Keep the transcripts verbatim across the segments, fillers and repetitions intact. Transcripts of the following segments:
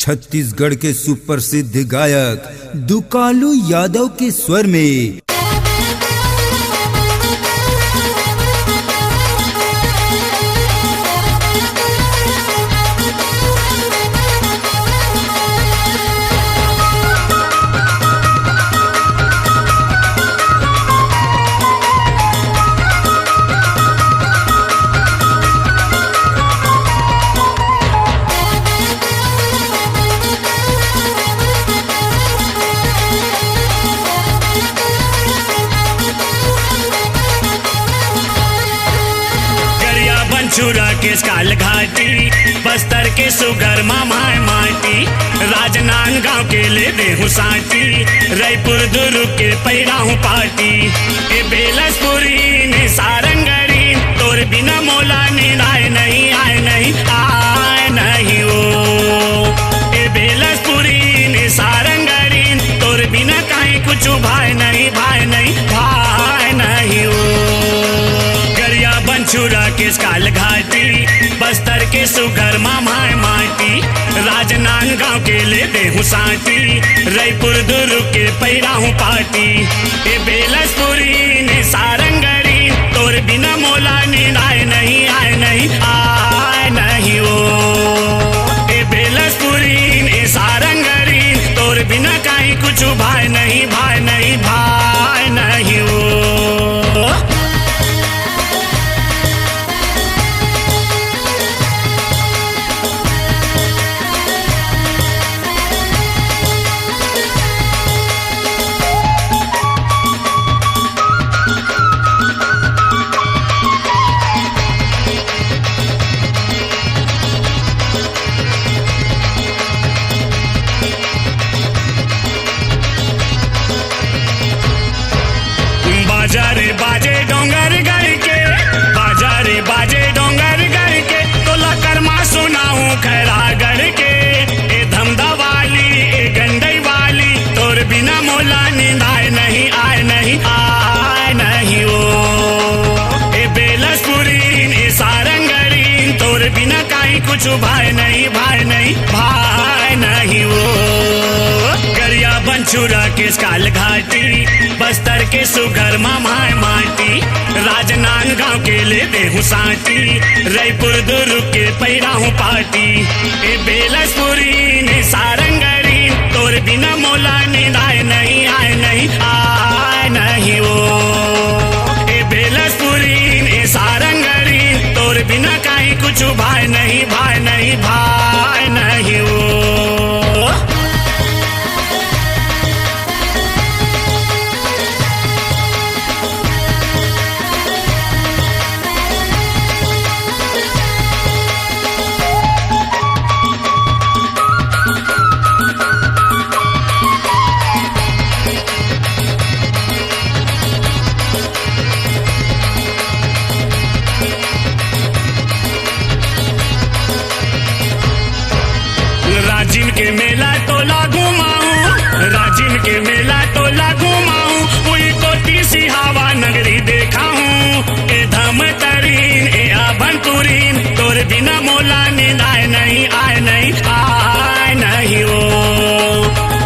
छत्तीसगढ़ के सुप्रसिद्ध गायक दुकालू यादव के स्वर में। गरिया बंछुरा के काल घाटी, बस्तर के सुगर मामाय माटी, राजनांदगांव के ले देहू साटी, रईपुर दुर्ग के पैराहू पाटी। ए बेलसपुरी ने सारंगरी, तोर बिना मोला नींद आय नहीं, आय नहीं, आय नहीं ओ। ए बेलसपुरी ने सारंगरी, तोर बिना काहीं कुछु भाय नहीं, भाय नहीं, भाय नहीं ओ। गरिया बंछुरा के काल घाटी, बस्तर के सुगर मामाय माटी, राजनांदगांव के ले देहू साटी, रईपुर दुर्ग के पैराहू पाटी। ए बेलसपुरी ने सारंगरी, तोर बिना मोला नींद आय नहीं, आय नहीं, आय नहीं ओ। ए बेलसपुरी ने सारंगरी, तोर बिना काहीं कुछु भाय नहीं, भाय नहीं, भाय नहीं ओ। बाजा रे बाजे डोंगरगढ़ के, बाजा रे बाजे डोंगरगढ़ के, तोला करमा सुनाहूं खैरागढ़ के। ए धमधा वाली, ए गंडई वाली, तोर बिना मोला नींद आय नहीं, आय नहीं, आय नहीं ओ। ए बेलसपुरीन, ए सारंगरीन, तोर बिना काहीं कुछु भाय नहीं, भाय नहीं, भाय नहीं ओ। गरिया बंछुरा के काल घाटी, बस्तर के सुगर मामाय माटी, राजनांदगांव के ले देहू साटी, रईपुर दुर्ग के पैराहू पाटी। ए बेलसपुरीन, ए सारंगरीन, तोर बिना मोला नींद आय नहीं, आय नहीं, आय नहीं ओ। ए बेलसपुरीन, ए सारंगरीन, तोर बिना काहीं कुछु भाय नहीं, भाय नहीं, भाय नहीं ओ। राजिम के मेला टोला घुमाऊं, राजिम के मेला टोला घुमाऊं, उही कोती सिहावा नगरी देखाऊं। ए धमतरीन, ए अभनपुरीन, तोर बिना मोला नींद आय नहीं, आय नहीं, आय नहीं ओ।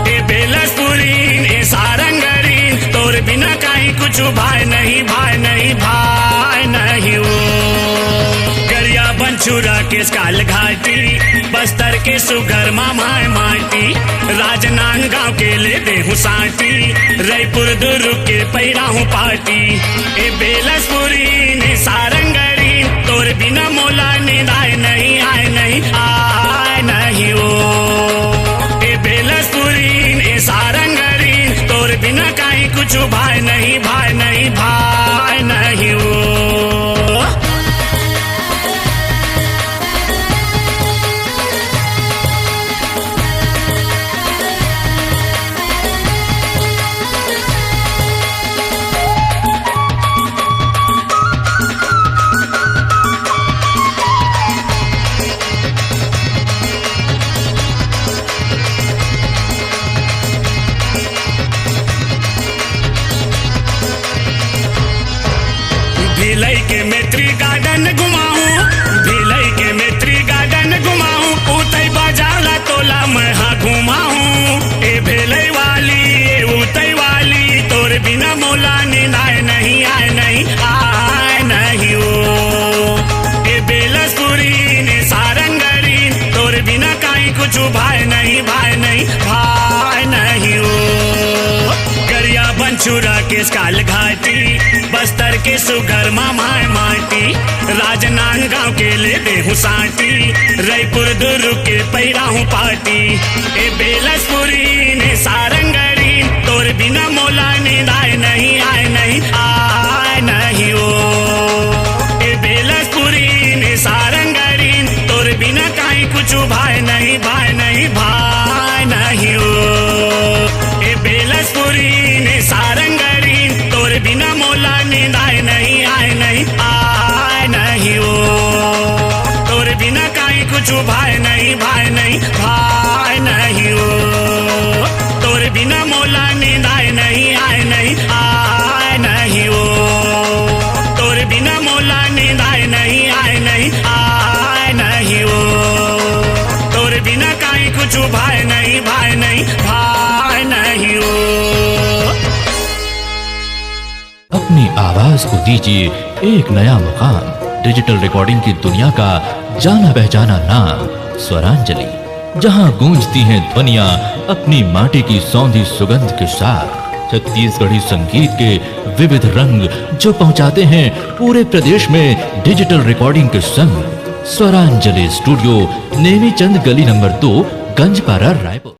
ए बेलसपुरीन, ए सारंगरीन, तोर बिना काहीं कुछु भाय नहीं, भाय नहीं, भाय नहीं ओ। गरिया बंछुरा के काल घाटी, बस्तर के सुगर मामाय माटी, राजनांदगांव के ले देहू साटी, रईपुर दुर्ग के पैराहू पाटी। ए बेलसपुरीन, ए सारंगरीन, तोर बिना मोला नींद आय नहीं, आय नहीं, आय नहीं ओ। ए बेलसपुरीन, ए सारंगरीन, तोर बिना काहीं कुछु भाय नहीं, भाय नहीं, भाय नहीं ओ। चुभाय नहीं, भाय नहीं, भाय नहीं ओ। करिया बंछुरा के काल घाटी, बस्तर के सुघर मा माय माटी, राजनांदगांव के ले देहूं सांटी, रईपुर दुर्ग के पैरा हूं पाटी। ए बेलसपुरी ने सारंगड़ी, तोर बिना मोला नींद आय नहीं, आय नहीं, आय नहीं ओ। ए बेलसपुरी ने सारंगड़ी, तोर बिना काई कुछ भाय नहीं, भाय नहीं, भाय नहीं ओ। ए बेलसपुरी ने सारंगड़ी, तोर बिना मोला नींद आय नहीं, आय नहीं, आय नहीं ओ। तोर बिना काई कुछ भाय नहीं, भाय नहीं, भाय नहीं ओ। तोर बिना मोला नींद आय नहीं, आय नहीं, आय नहीं ओ। तोर बिना मोला नींद आय नहीं, आय नहीं, आय नहीं ओ। तोर बिना काई कुछ भाय नहीं, भाय नहीं, भाय नहीं ओ। अपनी आवाज को दीजिए एक नया मुकाम। डिजिटल रिकॉर्डिंग की दुनिया का जाना पहचाना नाम स्वरांजलि, जहां गूंजती हैं ध्वनियां अपनी माटी की सौंधी सुगंध के साथ। छत्तीसगढ़ी संगीत के विविध रंग जो पहुंचाते हैं पूरे प्रदेश में डिजिटल रिकॉर्डिंग के संग। स्वरांजलि स्टूडियो, नेमीचंद गली नंबर दो, गंजपारा, रायपुर।